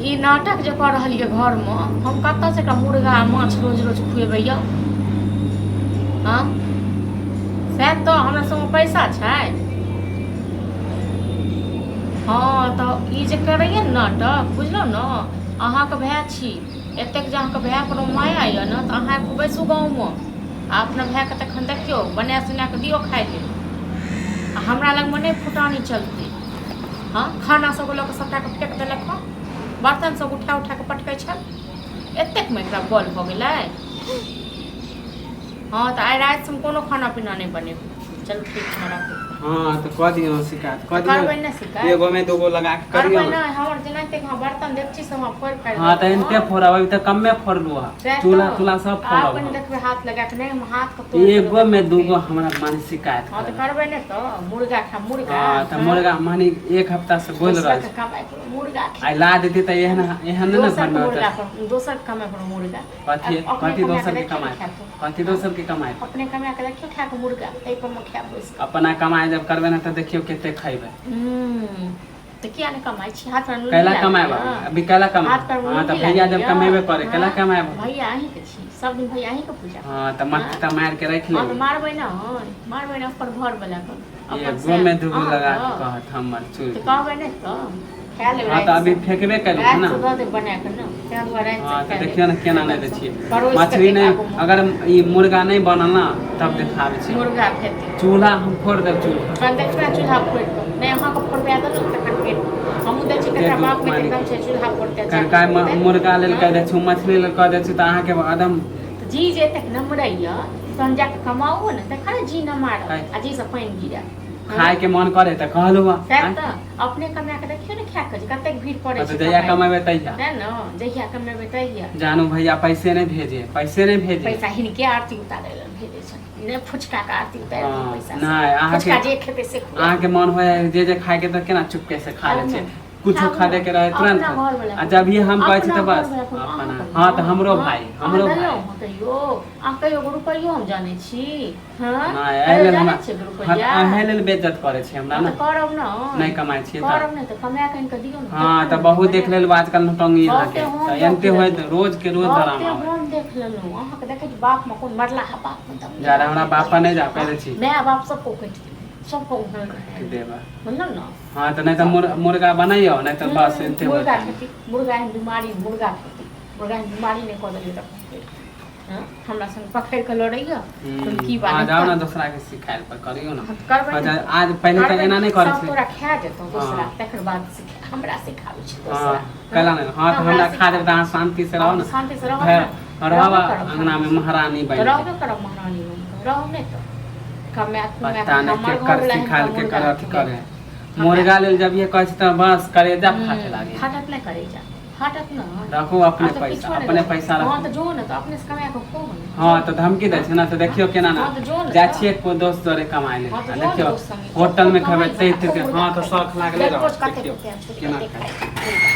ई नाटक जे कऽ रहल यऽ घरमे, हम कतऽसँ एकरा मुर्गा आ माछ रोज रोज खुएबै यौ? हँ, सएह तऽ हमरा सबमे पैसा छै। हँ, तऽ ई जे करैए ने नाटक, बुझलहुँ ने? अहाँके भाय छी, एतेक जे अहाँके भायपर माया यऽ ने, तऽ अहाँ आबि कऽ बैसू गाँवमे आ अपना भायके तखन देखियौ, बना सुना कऽ दियौ खाइ लेल। आ हमरा लगमे नहि फुटानी चलतै। हँ, खाना सब लऽ कऽ सबटाके फेक देलक हँ, बर्तन सब उठा उठा कऽ पटकै छल। एतेकमे एकरा बल भऽ गेलै। हँ, तऽ आइ रातिसँ हम कोनो खाना पीना नहि बनेबै। चलू, ठीक छै, राखू। हँ, तऽ कऽ दियौ शिकायत, कऽ दियौ। करबै ने शिकायत? एगो में दूगो लगा के करबै करियौ ने। ने, हमर जेनाहिते अहाँ बर्तन देखची से हमरा फोड़ि फाड़ि हँ, तऽ देलक। एनते फोड़ब, अभी तऽ कमे फोड़लू हँ। सएह चूल्हा तऽ। तूल्हा सब आब फोड़ब कनि हम। देखबै हाथ लगा कऽ, नहि हम हाथ के तोड़ि देबै। एगो में दूगो हमरा माने शिकायत हँ, तऽ करब। करबै ने तऽ मुर्गा खा मुर्गा। हँ, तऽ मुर्गा माने एक हफ्ता से बोल दोसर रहल के छै। कमाइ पर मुर्गा खा। आइ ला देती तऽ एहन एहन नहि ने दोसर घर के में मुर्गा होतै। पर, दोसर के कमाइ पर मुर्गा। कथी? अपने कथी कमा दोसर के के देखियौ ने कमाइ? खाय के। कथी दोसर के कमाइ? अपने कमा के देखियौ खाय के मुर्गा, ताहि पर मे खायब बैस कऽ। अपना कमाइ जब करबै ने तऽ देखियौ कते खैबै। तऽ किया नहि कमाइ छी? हाथ पर कैला कमाएब अभी? कैला कमाएब? हाथ पर हँ, तऽ भैया जब कमेबे करे, कैला कमाएब? भैया अहीँके छी, सब दिन भैया अहीँके पूजा। हँ, तऽ मत तऽ मारि के राखि हँ, तऽ लेबै। मारबै ने, मारबै ने अपन घर वाला के। एगो में दूगो लगा के कहत हमर चूल। तऽ कहबै ने तऽ खा लेबै। हँ, तऽ अभी फेकबे करू राति ने। से दऽ देब बना कऽ ने, ताहि दुआरे राति हँ, से तऽ खा लेब। देखियौ ने केना नहि दै छियै। परोसि कऽ मछली देब नहि आगूमे। अगर ई मुर्गा नहि बनल ने तब देखाबै छी। मुर्गा खेतै। चूल्हा हम फोड़ि देब, चूल्हा। तहन देखबै ने चूल्हा फोड़ि कऽ। नहि, अहाँके फोड़बा देलहुँ तखन फेर हमहूँ दै छी ककरा बाप मे एकदम छै चूल्हा फोड़तै। कनका मुर्गा लेल कहि दै छी, मछली लेल कहि दै छी, तऽ अहाँके एकदम तऽ जी जे एतेक नमरैया, तहन जाकऽ कमाउ ने, तखन ने जी नमारत आ जी से पानि गिरत। खाय के मन करे तऽ कहलहुँ हँ। सएह तऽ अपने कमा कऽ देखियौ ने खा कऽ जे कतेक भीड़ पड़ै तऽ छै। जहिया कमाइ कमेबै तहिया। तेँ ने, जहिया कमेबै तहिया। जानू भैया पैसे नहि भेजे, पैसे नहि भेजे। पैसा हिनके आरती उतारै लेल भेजै छनि नहि, फुचका के आरती उतारि दियौ। पैसा नहि, अहाँके फुचका जे खेतै से खुआ। अहाँके मन होय जे जे खायके तऽ केना चुपके से खा लै छियै। कुछो खाबू खा दे के रहे तुरंत। अपना घरवला आ जब ये हम कहै छी अपना तऽ बस घरवला पर अपना अहाँ हँ, तऽ हमरो हँ, भाय अहाँ हमरो भाय देलहुँ हँ कहियो? अहाँ कहियो एगो रुपैयो हम जानै छी? हँ, नहि, एहि कहियो लेल जानै हमरा छियै एगो हँ, रुपैआ? तऽ एहि लेल बेज्जत करै छी हमरा। हँ, ने तऽ करब ने। नहि कमाइ छियै तऽ करब नहि तऽ कमा कऽ आनि कऽ दियौ ने। हँ, तखन तऽ ने बहुत बना देख लेलहुँ आजकल नौटंकी बहुते अहाँके हम तऽ देख एनते होइत लेलहुँ। रोज के रोज बहुते डरामा होय। हम देख लेलहुँ। अहाँके देखै छी बापमे कोन मरलाहा बापमे दम नहि। जा रे, हमरा बाप पर नहि जाउ, कहि दै छी। माय बाप सबको कटि सबको उघल काटि देब। बुझलहुँ ने? हँ, तऽ नहि तऽ मुर्गा बनैयौ, नहि तऽ बस एनते मुर्गा होइत। खेती मुर्गा एहन बीमारी, मुर्गा खेती मुर्गा एहन बीमारी नहि कऽ देलियै तऽ फेर हँ, हमरा संग पकड़ि कऽ लड़ैया तऽ की बात। हँ, जाउ ने दोसरा के सिखायल पर करियौ ने। हम तऽ करबै ने। अच्छा, आज पहिले तऽ करबै एना नहि करै सब छलै। तोरा खा जेतौ दोसरा। तकर बाद हमरा सिखाबै छै दोसरा। हँ, कैला नहि? हँ, तऽ हमरा खा देब तऽ अहाँ शान्ति से रहू ने। शान्ति से रहब भए ने। रहब। रहबे करब। अङ्गनामे शान्ति से। महारानी तऽ बनि के रहबे करब महारानी बनि कऽ, रहब नहि तऽ कमाए खुमाए पता कऽ नहि हमर केकर घरवला सिखायल हिनका केकर मुर्गा अथी करे खुएतै। मुर्गा लेल जब ये कहै छै तऽ बस करेजा फाटे लागे। फाटत नहि करेजा, फाटत ने। रखू अपने आब तऽ पैसा किछो नहि अपने देबै। पैसा हँ, रखू। तऽ जो ने तऽ अपने से कमा कऽ खो ने। हँ, तऽ धमकी दै छै ने, तऽ देखियौ केना हँ, तऽ जो ने ने जाइ तऽ। छियै कोइ दोस्त जोरे कमाय लेल। हँ, तऽ आ जो ने देखियौ दोस्त संगे। होटल मे खूब खेबै कमाइ तै आ खूब के मुर्गा हँ, तऽ खाइ। शौख लागले देख रोज रहत। कते देखियौ रुपैआ छौ, केना कते खाइ खाइ छै मुर्गा।